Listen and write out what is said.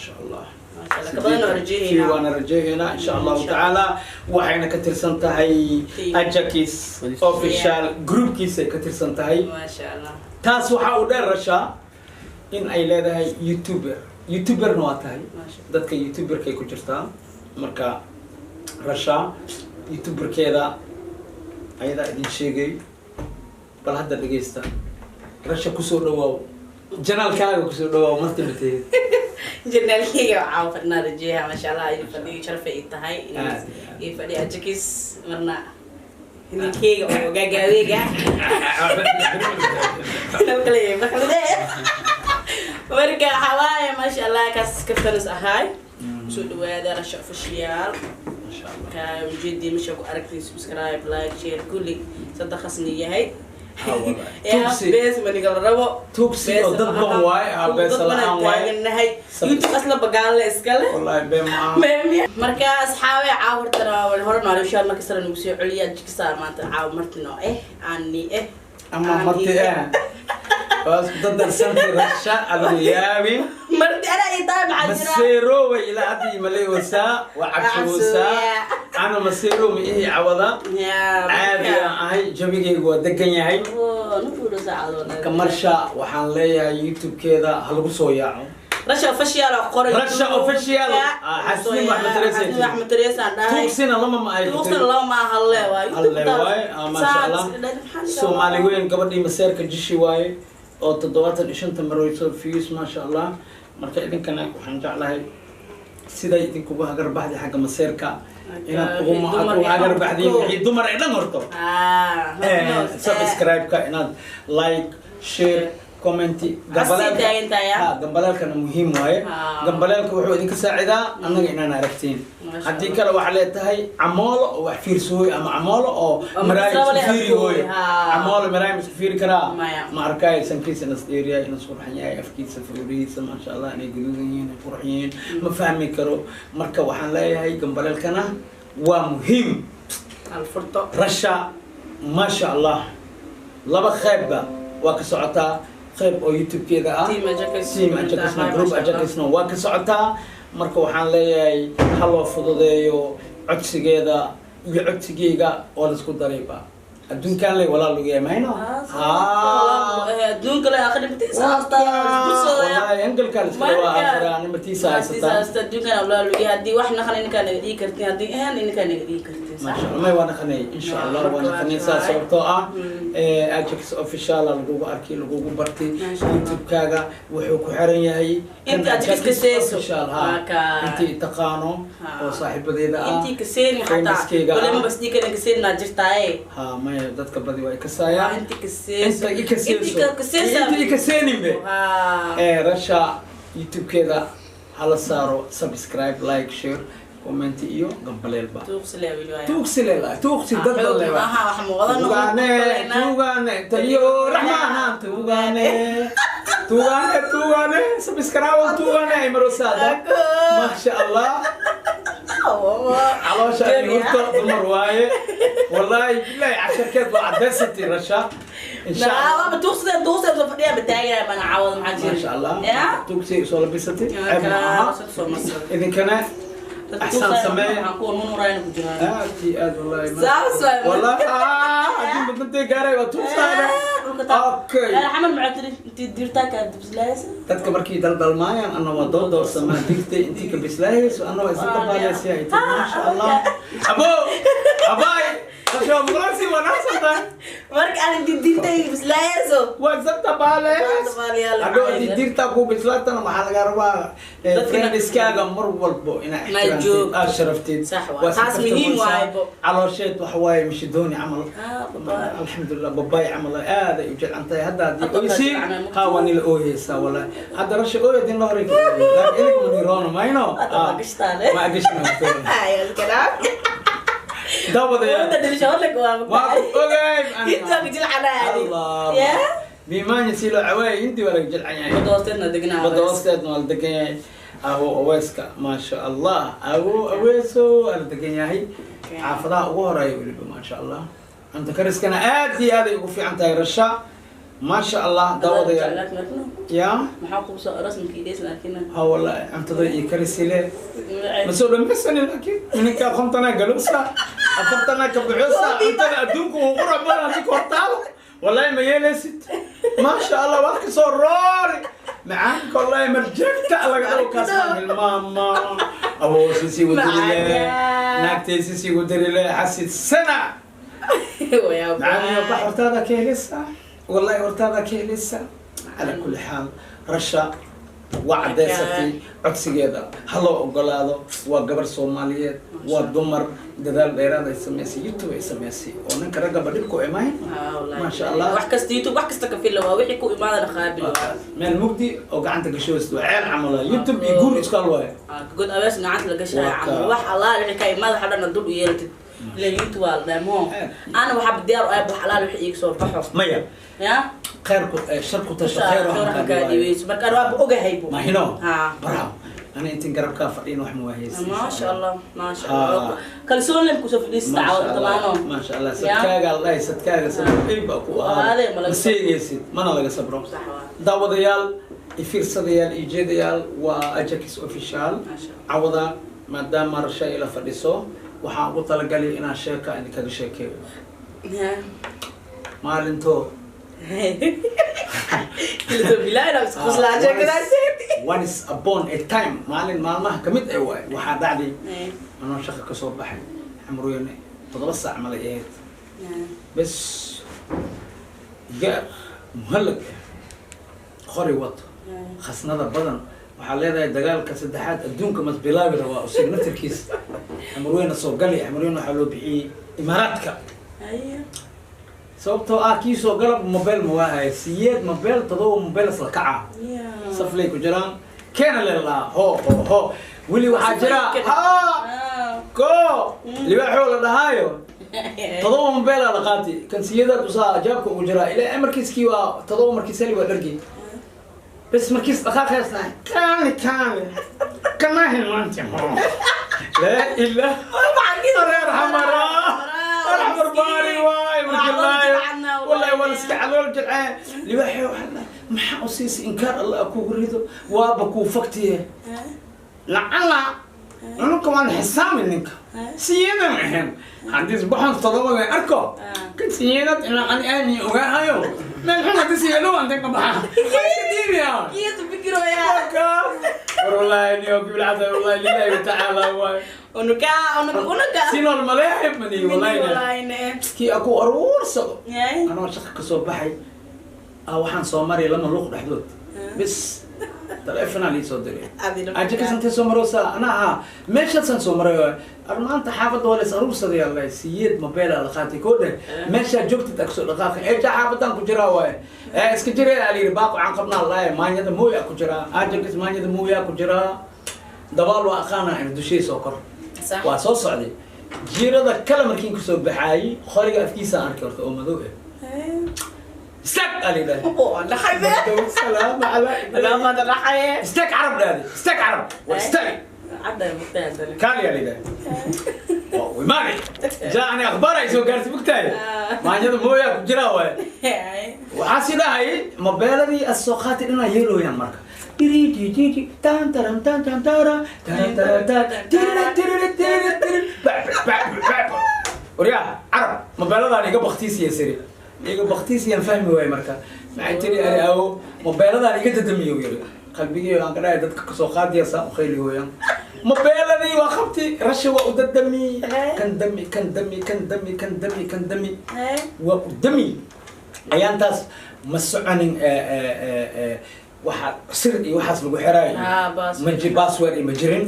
Maasha Allah. Maasha Allah, ka badan oo rajeynayna. Waana rajeynayna, insha Allahu Insha tacaala. Waxayna ka tirsan tahay Team. Ajakis Official groupkiisay ka tirsan tahay. Maasha Allah. Taas waxaa u dheer Rasha in ay leedahay YouTuber, YouTuberna waa tahay. Maasha. Dadka YouTuberkay ku jirtaa. Marka Rasha YouTuberkeeda ayadaa idin sheegay. Bal hadda dhegeysta. Rasha, kusoo dhawaaw channelkaaga, kusoo dhawaaw marti mateed. Channelkeyga waxaa fadhinaa rajeeya, maasha Allah, idin fadhiyo sharafay ii tahay. Aad iyo aad. Ii fadhiya Ajakis, marna ninkeyga oo gaagaabeega. Marka waxaa waaye, maasha Allah, kaas kaftanas ahaay. Soo dhawaada Rasha Official. Masha Allah. Ka ujeedii meesha ku aragtay, subscribe, like, share, kulli sadaqasni yahay. Ha, wallahi. Ya. Tugsi. Bees maniga la rabo. Tugsi oo dad ban waaye, ha, bees la'aan waaye. Taaganahay YouTube asla bagaale iskale. Wallahi been maaha. Marka asxaabe, caawirtana hore noolishaan marka sare nagu soo celiya Jiksaa maanta caaw martino aani ama marti waa isku dardarsantay Rasha, adigu yaabin. Marti ana ay tahay, maxaa jira? Maseeroway ilaa hadda imaleyoosaa, waa cabsoosaa. Ana maseerow ma ihi cawada. Caadi aan ahay, jabigaygu waa degan yahay. Marka marsha waxaan leeyahay YouTube-keeda ha lagu soo yaaco. Rasha Official oo qoray. Rasha Official. Ah, Xasnin Axmed Teresa ay Xasnin Axmed Teresa aan dhahay. Tuugsina lama ma ay. Tuugsina lama ma halle waay. Halle waaye. Ah, maasha Allah, Soomaali weyn gabadhii maseerka jishi waaye oo 75-ta mareyso views, maasha Allah. Marka idinkana waxaan jeclahay siday idinkugu hagarbaxday xagga maseerka inaad ugu ugu hagarbaxdiin wixii dumar ay dhan horto. Subscribe-ka inaad like, share, comment. Taagan tahay, ah. Ha, gambaleelkana muhiim waaye. Gambaleelka wuxuu idinka saacidaa annaga inaan aragtiin. Masha Haddii Allah. kale waxaa leetahay camoolo oo wax fiirsooy ama camoolo oo Oo maraayim masaba isku leh fiiri hooy. arkooy, ha. Camoolo maraayim isku fiiri karaa? Maya. Ma arkaayo sankiisa inas dheeryahay, inas qurxan yahay, afkiisa, faruurihiisa, maasha Allah, inay gaduudan yihiin, ay qurxan yihiin, ma fahmi karo. Marka waxaan leeyahay gambaleelkana waa muhiim. Alfurto. Rasha, maasha Allah, laba qeybba waa ka socotaa, qeyb oo YouTube-keeda ah. Team Ajakis. Team Ajakisna, group Ajakisna waa ka socotaa. Marka waxaan leeyahay ha loo fududeeyo codsigeeda iyo codsigeyga oo laisku darayba. Adduunkan le walaal lagu yahay mayno. Adduunka le akhrimtiisa hasta isbursooya. Wallahi engelka la iska dhawaa, aakhira nimatiisa haysataa. Adduunkan walaal lagu yahay, haddii wax naqan idinkaa naga dhigi kartiin, haddii ahan idinkaa naga dhigi kartiin. Maasha Allah, may waa naqanay, insha Allah waa naqanay saa, sababtoo ah Ajax Official lagugu arkay, lagugu bartay. Maasha Allah. YouTube-kaaga wuxuu ku xiran yahay Inta Ajax ka seeso. Official, ha. Waa intii taqaano oo saaxiibadeeda ah, intii kaseeni xataa famouskeyga ah. Waliba bas dhigi karin kaseenaa jirtaaye. Ha, maya, dadka badi waa ikasaayaan. Intii kaseeso. Inta ikaseeso. Intii kaseesa. Inta ikaseeninbe. Rasha YouTube-keeda hala saaro subscribe, like, share, comment iyo gambaleelba. Tuuqsi le wili waaya. Tuugsi leelahay, tuugsi dad Xoog leewaay. maaha, wax muuqda noqon. Tuugane, tuugane, taliyo raxmaanaan tuugane, tuugane, tuugane, subscribe, tuugane ay marosaada, maasha Allah. Caloosha ay hurto dumar waaye, wallahi billahi, casharkeed waa cadaysatay Rasha, insha Allah. Waaba tuuqsida, tuuqsida soo fadhiya bataagaa bana caawada, maxaa jira? Maasha Allah. Ya. Tuugsi soo labisatay, ceeb ma aha. Idinkana axsaan samee. Waxaan kuwa nunurayna ku jiraan. Aad iyo aad, wallahi. Saas waay. Wallahi haddii badnantay gaaray waa tuugsaada. Okay. Xamal maxaa tiri intii diirtaa kaa bislaaysa? Dadka markii daldalmaayaan ana waa doordoorsamaa, digtay intii ka bislaahayso, ana waa isla dabaaleysa ay tiri, maasha Allah. Abo abaay kasoo maqlansi wanaagsan. Marka aan intii diirtay bislaayso. Waa isla dabaaleys. Dabaalayaal. Hadhow haddii diirtaa ku bislaatana waxaa laga rabaa friendiskaaga mar walbo inaa Inaad ixtiraamtid, joogto. Aad sharaftid. Sax waay. Waa Taas muhiim isla waaye bo. Caloosheed waxa waaye mishidooni camal. Ah, babaay. Alxamdulilah, babaay camal aad ay u jeclan tahay hadda haddii Hadda oysi waa jeclaan, ha waa nila ooyeysaa wallahi. Hadda Rasha ooyadin la horay laakiin ilig maniroona mayno. Hadda waa gashtaane. Ma gashtaan. Ay, alkalaam. Daawadayaal. Wada dhilisho horlag waa. Waa ku ogaay. Intaa ku jilcanaa. Allah. Ya. Biimaanya si loo cawaayay intii waa laga jilcan yahay. Badda hoosteedna degnaa. Badda hoosteedna waa la degan yahay. Awo Aweyska, maasha Allah, awo Aweeso waa la degan yahay, xaafadaha ugu horeeya weliba, maasha Allah. Cunto kariskana aad iyo aad ay ugu fiican tahay Rasha. Maasha Allah, daawadayaal ya. Maxaa kugu soo rasmkii dheysan arkina? Ha, wallahi cuntada iyo karisile ma soo dhamaysanin, laakiin ninka 50 galusa, 40 ka buxusa. Cuntada adduunka uu qurux badan hadii hortaalo, wallahi ma yeelaysid. Maasha Allah, wax ka soo roori macaanka, wallahi marjegta laga dhawo kaas hilmaama. Awoosisi wadirile, naagtaysi wadirile, xasid sana macaaniyo bax hortaada ka heleysaa, wallahi hortaada ka heleysaa. Cala kulli xaal, Rasha waa caddaysatay codsigeeda, ha loo ogolaado. Waa gabar Soomaaliyeed, waa dumar dadaal dheeraad ay samaysay, YouTube ay samaysay oo ninka raggaba dhibku imayn. Maasha Allah. Wax kasta YouTube, wax kasta ka fila, waa wixii ku imaadana qaabil waa. Meel mugdi oo gacanta gashoos waa ceel camal ah. YouTube iyo guur isku hal waaye. God awees gacanta la gashayo camal, wax allaal wixii ka imaada waxa dhan dul u yeelatid ila YouTube waa la dhaamo. Ana waxaa diyaar u ah wax allaal wixii iiga soo baxo. Maya. Ya. Khayrku sharku tasho khayr waxaan kaa dhiibayso marka ana waaba ogahay bu. Mahino. Ha. Bravo, ana intin garabkaa fadhiin wax ma waahaysi. Maasha Allah, maasha Allah, kalsoon lem kusoo fadhiista cawada tamaano. Maasha Allah, sadkaaga Allah, sadkaaga sabro baa ku ahaa, ma seegaysid mana laga sabro. Daawadayaal iyo fiirsadayaal iyo jeedayaal, waa Ajakis Official. Cawada maadaama Rasha ila fadhiso, waxaan ugu talagalay inaan sheeka idinkaga sheekeeyo maalinto. Once upon a time, maalin maalmaha kamid ee waay, waxaa dhacday anoo shaqa kasoo baxay Xamrooyne, 7 saac malay ahayd. Bes gaar muhallag ah qori wato, khasnada badan waxaa leedahay dagaalka saddexaad adduunka mas bilaabi rabaa usiga naftirkiisa. Xamrooyne soo gali, Xamrooyne waxaa loo bixiyey Imaaraadka, sababtoo ah kii soo galab mobile ma waahaya, siyeed mobile, 7 mobile isla kaca saflay ku jiraan keena leelaa ho ho ho. Weli waxaa jira ha ko libaaxoo la dhahaayo, 7 mobile la qaati kan siyadaad usaa ajaabka ugu jiraa ilaa markiiskii waa 7 markiis heli waa dhargii. Bes markiis dhaqaaqaysna kaali kaali kana hilmaanti ho laa ilaa reer Xamaraa Xamar baari waay markii wallahi waa iska calool jilcee. Libaaxee waxaa maxaa u siisay inkaar Allah kugu rido, waaba kuu faktiye lacala cunugka waan xisaami ninka siyeedan ahayn haddii isbaxon 7-da arko kan siyeedad ilaa ani aani ogaahayo meel xun haddii siyeedo waan ka baxa iska diibiya. War wallahi niyo gibilcada, wallahi lillahi tacaala waay. Unuka unuka unuka. Si nool maleexib mani wallahi kii aku aruursado anoo shaqa kasoo baxay waxaan soo maray lama luuq dhexdood. Bis taleefonaa lii soo diray: "Ajakis intee soo maroosaa?" Anaa ahaa meeshaasaan soo maray. Maanta xaafadda waa lays aruursaday alla siyeed mobile la qaatay koo dheh meeshaa joogtid agsoo dhaqaaqay eeja xaafadaan ku jiraa waaye ee iska jiree aa layidhi baaqo aan qabnaa laaye maanyada mooyaa ku jiraa. Ajakis maanyada mooyaa ku jiraa, dabaal waa aqaanaa in dushey soo kor waa soo socday jiirada kale. Markiin kusoo baxaayey qoriga afkiisaan arkay horta oo madow ah. Istaag aa layidhaha. Salaam calaa istaag carab dhaadi, istaag carab waa istaag kaali aa layidhaha imaani jaani akhbaar ay soo gaartay mugtahay maanyada mooyaa ku jiraa waaye. Waxaa si dhahay mobeeladii as soo qaatay dhanaa yeelooyaan marka tiri tan taran tan tan tara taran taran tan tiri tiri tiri tiri ba ba ba. Waryaa carab, mobeeladaan iga baktiisiya siri iga baktiisiyaan fahmi waaye. Marka maxay tiri ari awo mobeeladaan iga dadamiyo yiri qalbigii aan ka dhahay dadka kasoo qaadiya saa u khayli hooyaan. Mobeeladii waa qabti rasha waa u dadami kan dami kan dami kan dami kan dami kan dami waa u dami. Ayaantaas ma soconin waxa sir iyo waxaas lagu xiraayo password iyo ma jirin.